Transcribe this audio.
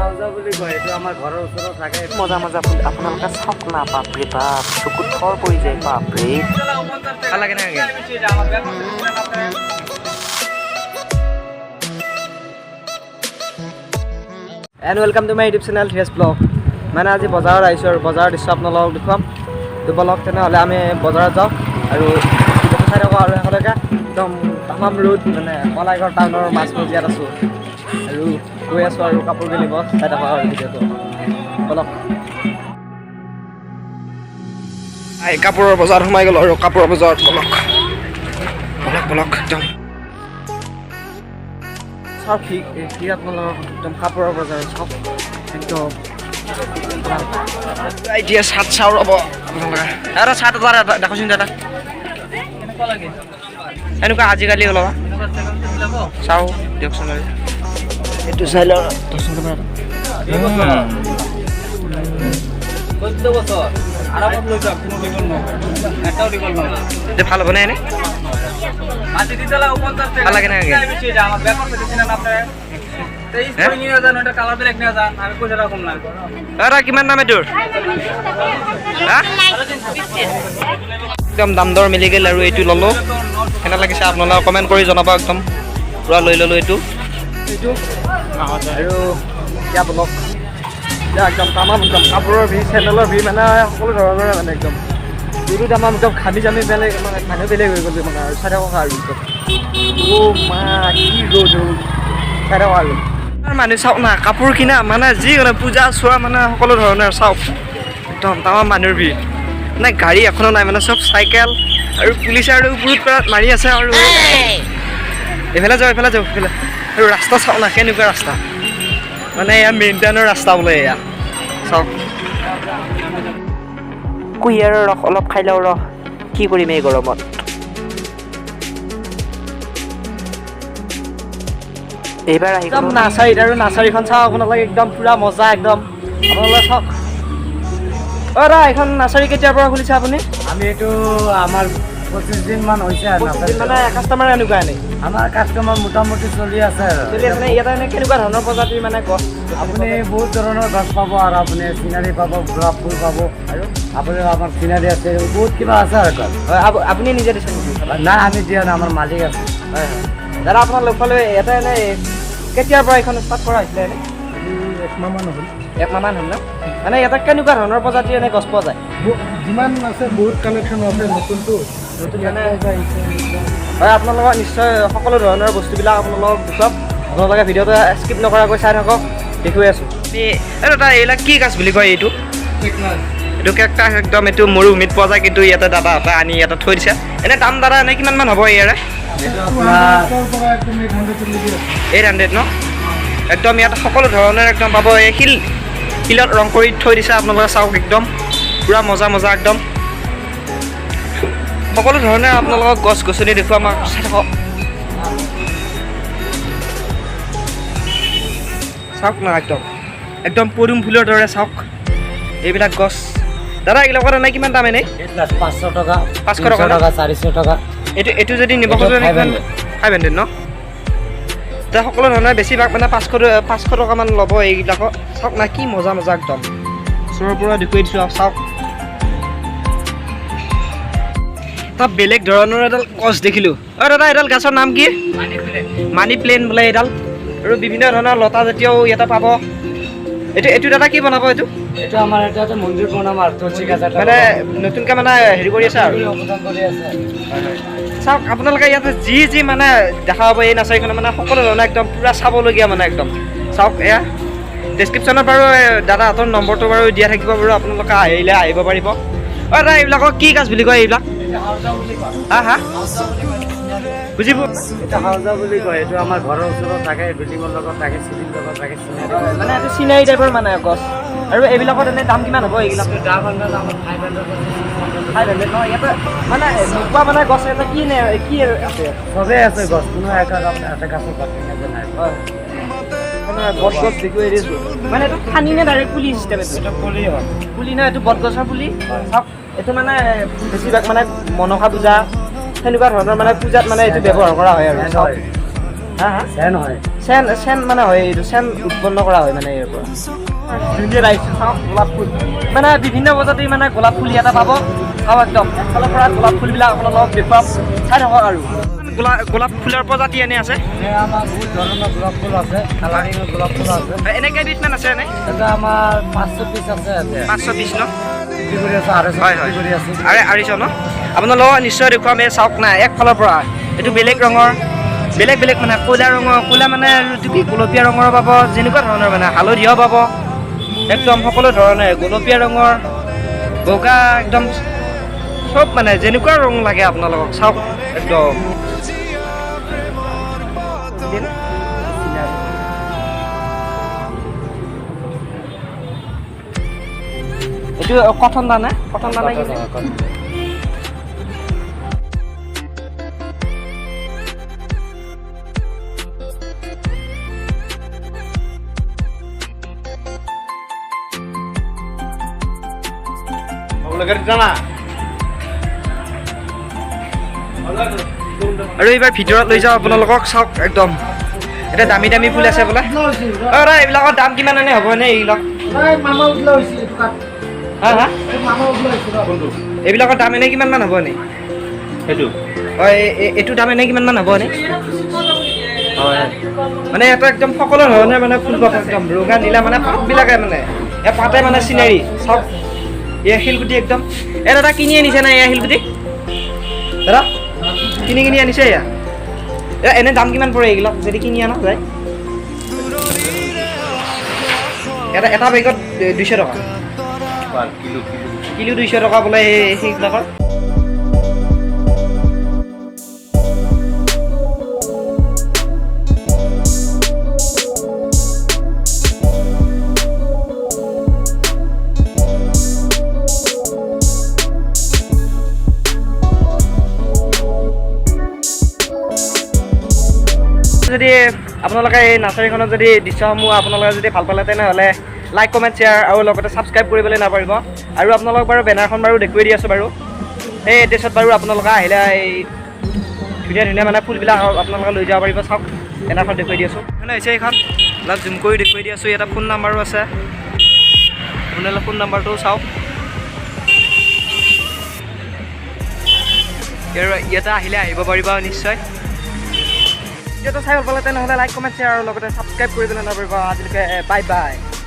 হাউজা বুলি কয়। এইটো আমাৰ ঘৰৰ ওচৰত থাকে। মজা মজা ফুল, আপোনালোকে চাওক না। বাপৰে বাপ, চকুত থৰ পৰি যায়, বাপৰে। ভাল লাগে নে? And welcome to my YouTube channel Dhiraj blog. মানে আজি বজাৰত আহিছোঁ আৰু বজাৰৰ দৃশ্য আপোনালোকক দেখুৱাম। তো বলক তেনেহ'লে, আমি বজাৰত যাওঁ আৰু ভিডিঅ'টো চাই থাকোঁ। আৰু শেষলৈকে একদম তামাম ৰ'দ, মানে কলাইগড় টাউনৰ মাজমজিয়াত আছোঁ আৰু গৈ আছোঁ আৰু কাপোৰ কিনিব। চাই থাকক আৰু ভিডিঅ'টো, বলক। এই কাপোৰৰ বজাৰত সোমাই গ'লো আৰু কাপোৰৰ বজাৰত। বলক বলক বলক, একদম। চাওক, সি সি আপোনালোকক একদম কাপোৰৰ বজাৰ চাওক একদম। এতিয়া চাৰ্ট চাওঁ ৰ'ব আপোনালোকে। এটা চাৰ্ট এটা দেখোচোন দাদা, এনেকুৱা আজিকালি ওলাব। চাওঁ দিয়কচোন বাৰু। এইটো চাই লওঁ। 14 বছৰ আৰামত লৈ যাওক, কোনো দীঘল নহয়, এটাও দীঘল নহয়। এইটো ভাল হ'বনে এনে? ভাল লাগে নে? আমার ব্যাপার পেতেছিলেন আপনার। হে? নিয়ে যান, ওটা কালার ব্ল্যাক নিয়ে যান, আমি পয়সা রাখুন না। দাদা, কিমান দাম এইটোৰ? হা, একদম দাম দৰ মিলি গ'ল আৰু এইটো ল'লোঁ। কেনে লাগিছে আপোনালোকে কমেণ্ট কৰি জনাব। একদম পূৰা লৈ ল'লোঁ এইটো। এইটো আৰু এতিয়া বলক। এতিয়া একদম তামাম, একদম কাপোৰৰ ভিৰ, চেণ্ডেলৰ ভিৰ, মানে সকলো ধৰণৰে, মানে একদম যিটো তামাম, একদম ঘামি জামি বেলেগ, মানে মানুহ বেলেগ হৈ গ'ল মানে। আৰু চাই থাকক আৰু একদম, অ' মা, কি ৰ'দ ৰ'দ, চাই থাকক আৰু। আৰু মানুহ চাওক না, কাপোৰ কিনা মানে যিকোনো পূজা চোৱা, মানে সকলো ধৰণৰ। চাওক, একদম তামাম মানুহৰ ভিৰ। মানে গাড়ী এখনো নাই, মানে চব চাইকেল আৰু পুলিচে আৰু ওপৰত পাৰত মাৰি আছে। আৰু এইফালে যাওঁ, এইফালে যাওঁ, এইফালে। আৰু ৰাস্তা চাওক না, কেনেকুৱা ৰাস্তা, মানে এয়া মেইন টাউনৰ ৰাস্তা বোলে এয়া। চাওক। কুঁহিয়াৰৰ ৰস অলপ খাই লওঁ ৰহ, কি কৰিম এই গৰমত? এইবাৰ আহি একদম গ'লো। নাৰ্চাৰীত আৰু নাৰ্চাৰীখন চাওক আপোনালোকে, একদম পূৰা মজা একদম। আপোনালোকে চাওক। অ' দাদা, এইখন নাৰ্চাৰী কেতিয়াৰ পৰা খুলিছে আপুনি? আমি এইটো আমাৰ 25 দিন মান হৈছে আৰু। 25 দিন। মানে কাষ্টমাৰ এনেকুৱা এনেই? আমাৰ কাষ্টমাৰ মোটামুটি চলি আছে আৰু। চলি আছে নে? ইয়াতে এনে কেনেকুৱা ধৰণৰ প্ৰজাতিৰ মানে গছ? আপুনি বহুত ধৰণৰ গছ পাব আৰু আপুনি চিনাৰী পাব, গোলাপ ফুল পাব আৰু? আপুনি আমাৰ চিনাৰী আছে, বহুত কিবা আছে আৰু গছ। হয়, আপুনি নিজে দিছে নেকি? নাই, আমি দিয়া নাই, আমাৰ মালিক আছে। হয়, দাদা, আপোনাৰ লগ পালোঁ। ইয়াতে এনে কেতিয়াৰ পৰা এইখন ষ্টাৰ্ট কৰা হৈছিলে এনে? একমাহমান হ'ল। একমাহমান হ'ল ন? মানে ইয়াতে কেনেকুৱা ধৰণৰ প্ৰজাতিৰ এনে গছ পোৱা যায়? যিমান আছে, বহুত কালেকশ্যন আছে নতুনটো। নতুন মানে হয়, আপোনালোকৰ নিশ্চয় সকলো ধৰণৰ বস্তুবিলাক আপোনালোকক দেখুৱাম। আপোনালোকে ভিডিঅ'টো স্কিপ নকৰাকৈ চাই থাকক, দেখুৱাই আছোঁ। এই দাদা, এইবিলাক কি গাছ বুলি কয় এইটো? এইটো কেকটাছ। একদম এইটো মৰুভূমিত পোৱা যায়, কিন্তু ইয়াতে দাদাহঁতে আনি ইয়াতে থৈ দিছে। এনে দাম দাদা, এনে কিমান মান হ'ব ইয়াৰে? এইটো আপোনাৰ পৰা একদম 800লৈকে আছে। 800 ন? একদম ইয়াত সকলো ধৰণৰ একদম পাব। এই শিলত ৰং কৰি থৈ দিছে, আপোনালোকে চাওক। একদম পূৰা মজা মজা, একদম সকলো ধৰণে আপোনালোকক গছ গছনি দেখুৱাম আৰু চাই থাকক। চাওক না, একদম একদম পদুম ফুলৰ দৰে চাওক এইবিলাক গছ। দাদা, এইবিলাকৰ এনে কিমান দাম এনেই? 500 টকা। 500 টকা ন? 300 টকা, 400 টকা। এইটো যদি নিব এইটো খোজে? 500। 500 ন? এতিয়া সকলো ধৰণৰ বেছিভাগ মানে 500 500 টকামান ল'ব এইবিলাকক। চাওক না, কি মজা মজা, একদম ওচৰৰ পৰা দেখুৱাই দিছোঁ আৰু চাওক। এটা বেলেগ ধৰণৰ এডাল গছ দেখিলোঁ। অ' দাদা, এডাল গাছৰ নাম কি? মানি প্লেন বোলে এইডাল। আৰু বিভিন্ন ধৰণৰ লতা জাতীয়ও ইয়াতে পাব। এইটো দাদা কি বনাব এইটো? এইটো আমাৰ এটা এটা মন্দিৰ বনাম আৰু তুলসী গাছ এটা। মানে নতুনকৈ মানে হেৰি কৰি আছে আৰু। অৱদান কৰি আছে। চাওক আপোনালোকে, ইয়াতে যি যি মানে দেখা পাব এই নাৰ্চাৰীখনত, মানে সকলো ধৰণৰ একদম পূৰা চাবলগীয়া, মানে একদম চাওক। এয়া ডেছক্ৰিপশ্যনত বাৰু দাদাহঁতৰ নম্বৰটো বাৰু দিয়া থাকিব বাৰু, আপোনালোকে আহিলে আহিব পাৰিব। অ' দাদা, এইবিলাকক কি গাছ বুলি কয় এইবিলাক? হা হা, বুজিব। এইটো হাউজা বুলি কয়। এইটো আমাৰ ঘৰৰ ওচৰত থাকে, বিল্ডিঙৰ লগত থাকে, চিলিং লগত থাকে, চিনাৰী। মানে এইটো চিনাৰী টাইপৰ মানে গছ। আৰু এইবিলাকত এনে দাম কিমান হ'ব এইবিলাক? দাম আমাৰ 500, 600। 500 ন? ইয়াতে মানে নোপোৱা মানে গছ এটা কি নে কি আছে? চবেই আছে গছ, কোনো এটা এটা গাছৰ গছ নাই। হয়, মানে বট গছ দেখুৱাই দিছোঁ। মানে এইটো ঠানি নে ডাইৰেক্ট পুলি চিষ্টেম এইটো? এইটো পুলি হয়। পুলি ন? এইটো বটগছৰ পুলি। চাওক, এইটো মানে বেছিভাগ মানে মনসা পূজা, সেনেকুৱা ধৰণৰ মানে পূজাত মানে এইটো ব্যৱহাৰ কৰা হয় আৰু চাওক। হা হা, চেন হয়। চেন, চেন মানে হয়, এইটো চেন উৎপন্ন কৰা হয় মানে ইয়াৰ পৰা। ধুনীয়া আহিছোঁ, চাওক গোলাপ ফুল, মানে বিভিন্ন প্ৰজাতিৰ মানে গোলাপ ফুল ইয়াতে পাব। চাওক একদম এফালৰ পৰা গোলাপ ফুলবিলাক আপোনালোকক দেখুৱাম, চাই থাকক। আৰু গোলাপ ফুলৰ প্ৰজাতি এনে আছে? আমাৰ বহুত ধৰণৰ গোলাপ ফুল আছে, কালাৰিঙৰ গোলাপ ফুল আছে। এনে কেইবিধমান আছে এনে? এটা আমাৰ 500 পিচ আছে। 500 পিচ ন? বিক্ৰী কৰি আছোঁ 250। হয় হয়, কৰি আছোঁ 250 ন? আপোনালোকক নিশ্চয় দেখুৱাম। এই চাওক না, একফালৰ পৰা এইটো বেলেগ ৰঙৰ, বেলেগ বেলেগ মানে ক'লা ৰঙৰ, ক'লা মানে এইটো কি গোলপীয়া ৰঙৰ পাব, যেনেকুৱা ধৰণৰ মানে হালধীয়াও পাব, একদম সকলো ধৰণে গোলপীয়া ৰঙৰ, বগা, একদম চব মানে যেনেকুৱা ৰং লাগে আপোনালোকক। চাওক একদম। এইটো কটন দানা, কটন দানা কি? আৰু এইবাৰ ভিতৰত লৈ যাওঁ আপোনালোকক। চাওক একদম এতিয়া দামী দামী ফুল আছে বোলে। অ দাদা, এইবিলাকৰ দাম কিমান এনে হ'ব এনে এইবিলাক? হা হা, এইবিলাকৰ দাম এনে কিমান মান হ'ব এনে? সেইটো হয়, এইটো দাম এনে কিমান মান হ'ব এনে? হয়, মানে এটা একদম সকলো ধৰণে মানে ফুল পাব, একদম ৰঙা নীলা মানে পাতবিলাকে মানে এই পাতে মানে চিনাৰী। চাওক এই শিলগুটি একদম। এই দাদা কিনি আনিছে নাই এয়া শিলগুটি? দাদা কিনি কিনি আনিছে এয়া? এনে দাম কিমান পৰে এইবিলাক যদি কিনি আনা যায়? এটা এটা বেগত 200 টকা, কিলো 200 টকা বোলে সেইবিলাকৰ। যদি আপোনালোকে এই নাৰ্চাৰীখনত যদি দৃশ্যসমূহ আপোনালোকে যদি ভাল পালে তেনেহ'লে লাইক, কমেণ্ট, শ্বেয়াৰ আৰু লগতে ছাবস্ক্ৰাইব কৰিবলৈ নাপাহৰিব। আৰু আপোনালোকক বাৰু বেনাৰখন বাৰু দেখুৱাই দি আছোঁ বাৰু, সেই এড্ৰেছত বাৰু আপোনালোকে আহিলে এই ধুনীয়া ধুনীয়া মানে ফুলবিলাক আপোনালোকে লৈ যাব পাৰিব। চাওক বেনাৰখন দেখুৱাই দি আছোঁ, এইখন হৈছে এইখন, অলপ জুম কৰি দেখুৱাই দি আছোঁ। ইয়াতে ফোন নাম্বাৰো আছে, আপোনালোকে ফোন নাম্বাৰটোও চাওক। ইয়াতে আহিলে আহিব পাৰিব নিশ্চয়। ভিডিঅ'টো চাই ভাল পালে তেনেহ'লে লাইক, কমেণ্ট, শ্বেয়াৰ আৰু লগতে ছাবস্ক্ৰাইব কৰিবলৈ নাপাহৰিব। আজিলৈকে বাই বাই।